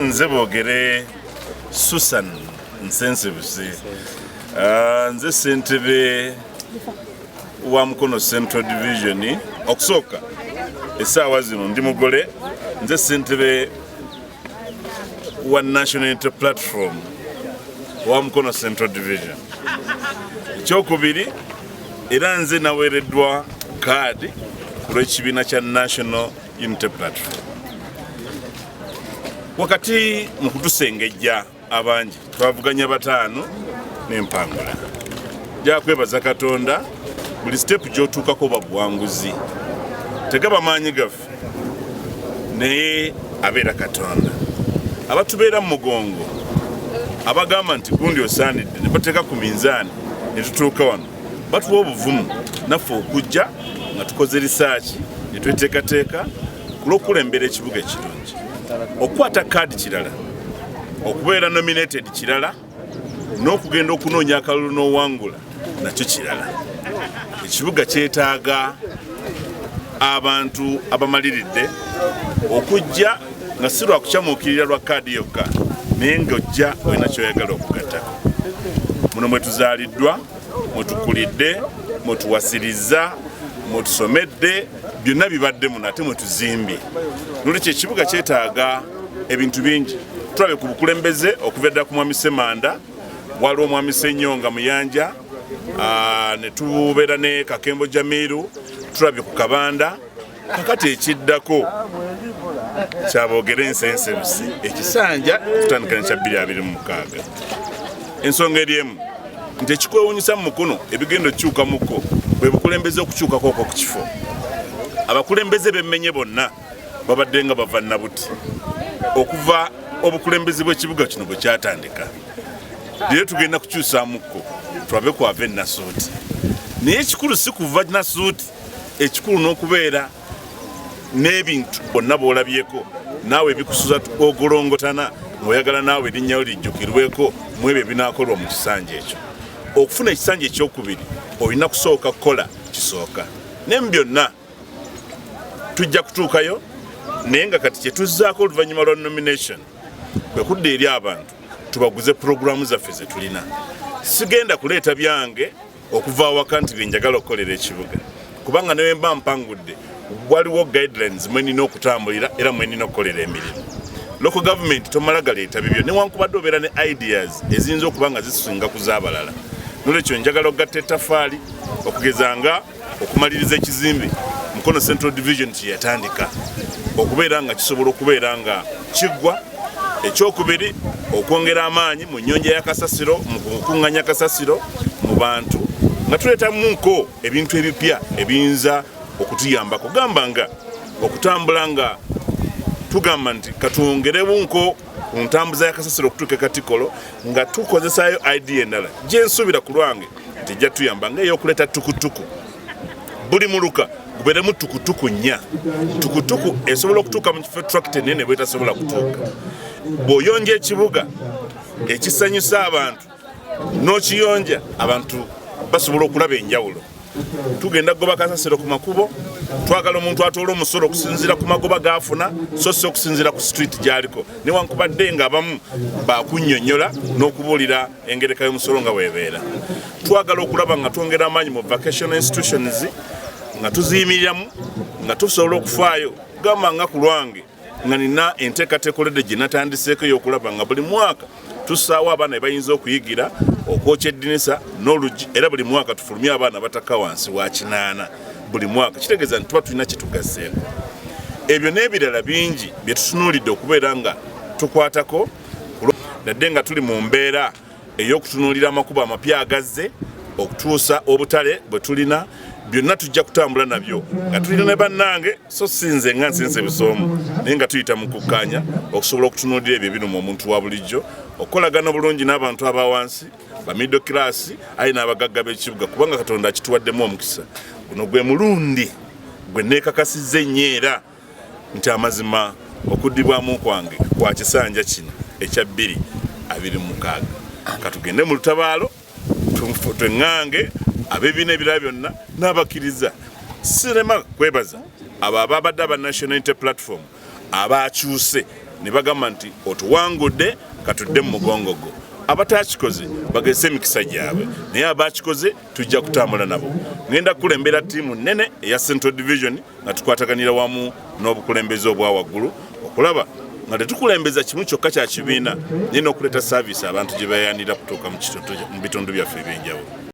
Nze Boogere Susan Nsensebusi. Nze ssentebe wa Mukono Central Division. Okusooka essaawa zino ndi mugole, nze ssentebe wa National Unity Platform wa Mukono Central Division. Ekyokubiri, era nze naweereddwa kaadi ku lw'ekibiina kya National Unity Platform. Wakati mu kutusengejja abangi twavuganya bataano n'empangula. Nja kwebaza Katonda, buli step gy'otuukako oba buwanguzi, tegaba maanyi gaffe naye abeera Katonda. Abatubeera mu mugongo abagamba nti gundi osaanidde ne bateeka ku minzaani ne tutuuka wano, batuwa obuvumu naffe okujja nga tukoze research ne tweteekateeka ku lw'okukulembera ekibuga ekirungi. Okukwata kaadi kirala, okubeera nominated kirala, n'okugenda okunoonya akalulu n'owangula nakyo kirala. Ekibuga kyetaaga abantu abamaliridde okujja nga si lwakukyamuukirira lwa kaadi yokka, naye ng'ojja olina kyoyagala okugattako. Muno mwe tuzaaliddwa, mwe tukulidde, mwe tuwasirizza, mwe tusomedde, byonna bibadde muno ate mwe tuzimbye. Nolwekyo ekibuga kyetaaga ebintu bingi. Tulabe ku bukulembeze okuva eddala ku Mwami Semanda, waliwo Omwami Senyonga Muyanja, ne tubeera ne Kakembo Jamiru, tulabye ku Kabanda. Kakati ekiddako kyaboogera ensensebusi ekisanja kutandika nekya 2026. Ensonga eri emu nti ekikwewunyisa mu Mukono, ebigenda okukyukamuko bwe bukulembeze okukyukako okwo ku kifo. Abakulembeze bemmenye bonna babadde nga bava nabuti okuva obukulembeze bw'ekibuga kino bwe kyatandika. Leero tugenda kukyusamukko twabe kwava enasuuti, naye ekikulu si kuva nasuuti, ekikulu n'okubeera n'ebintu bonna bw'olabyeko naawe ebikusuza ogolongotana ng'oyagala naawe erinnya lijjukirweko mu ebyo ebinaakolwa mu kisanja ekyo. Okufuna ekisanja ekyokubiri olina kusooka kukola kisooka, naye mu byonna tujja kutuukayo. Naye nga kati kyetuzzaako oluvannyuma lwa nomination kwe kudda eri abantu tubaguze puroguramu zaffe ze tulina. Sigenda kuleeta byange okuva awaka nti byenjagala okukolera ekibuga, kubanga newe mba mpangudde waliwo guidelines mwenina okutambulira era mwenina okukolera emirimu. Local government tomala galeeta bibyo newankubadde obeera ne ideas eziyinza okuba nga zisinga ku z'abalala. Nolwekyo njagala okugatta ettafaali, okugeza nga okumaliriza ekizimbe Mukono Central Division kyeyatandika okubeera nga kisobola okubeera nga kiggwa. Ekyokubiri, okwongera amaanyi mu nnyonja ya kasasiro, mu kukuŋŋanya kasasiro mu bantu, nga tuleetamuko ebintu ebipya ebiyinza okutuyambako, gamba nga okutambula nga tugamba nti katwongerebunko ku ntambuza ya kasasiro okutuuka ekatikolo, nga tukozesayo idea endala gyensuubira ku lwange nti ejja tuyamba, nga ey'okuleeta tukutuku. Buli muluka gubeeremu tukutuku nnya. Tukutuku esobola okutuuka mu kifo tractor enene bwetasobola kutuuka. Bw'oyonja ekibuga ekisanyusa abantu n'okiyonja, abantu basobola okulaba enjawulo. Tugenda kugoba kasasiro ku makubo. Twagala omuntu atoola omusolo okusinziira ku magoba gafuna, so si okusinziira ku street gy'aliko, newankubadde nga abamu bakunnyonnyola n'okubuulira engereka y'omusolo nga bwebeera. Twagala okulaba nga twongera amaanyi mu vocational institutions, nga tuziyimiriramu, nga tusobola okufaayo, gamba nga ku lwange nga nina enteekateeka olwedde gye natandiseeko ey'okulaba nga buli mwaka tussaawo abaana be bayinza okuyigira okwokya eddinisa n'oluggi, era buli mwaka tufulumye abaana batakka wansi wa 80 buli mwaka. Kitegeeza nti tuba tulina kyetugasseeko. Ebyo n'ebirala bingi bye tutunuulidde okubeera nga tukwatako, nadde nga tuli mu mbeera ey'okutunuulira amakubo amapya agazze okutuusa obutale bwe tulina. Byonna tujja kutambula nabyo nga tulina ne bannange, so si nze nga nsinze busoomu, naye nga tuyita mu kukkaanya okusobola okutunuulira ebyo ebiruma omuntu wa bulijjo, okukolagana obulungi n'abantu aba wansi, ba middle class, aye n'abagagga b'ekibuga, kubanga Katonda akituwaddemu omukisa. Guno gwe mulundi gwe neekakasizza ennyo era nti amazima okuddibwamu kwange kwa kisanja kino ekya 2026. Katugende mu lutabaalo, tweŋŋange ab'ebibiina ebirala byonna n'abakkiriza. Sirema kwebaza abo ababadde aba National Unity Platform abakyuse. Ne bagamba nti otuwangudde, katudde mu mugongo gwo. Abatakikoze bagezese emikisa gyabwe, naye abakikoze tujja kutambula nabo. Ngenda kukulembera ttiimu nnene eya Central Division nga tukwataganira wamu n'obukulembeze obwa waggulu okulaba nga tetukulembeza kimu kyokka kya kibiina, naye n'okuleeta saaviisi abantu gye bayanira kutuuka mu bitundu byaffe ebyenjawulo.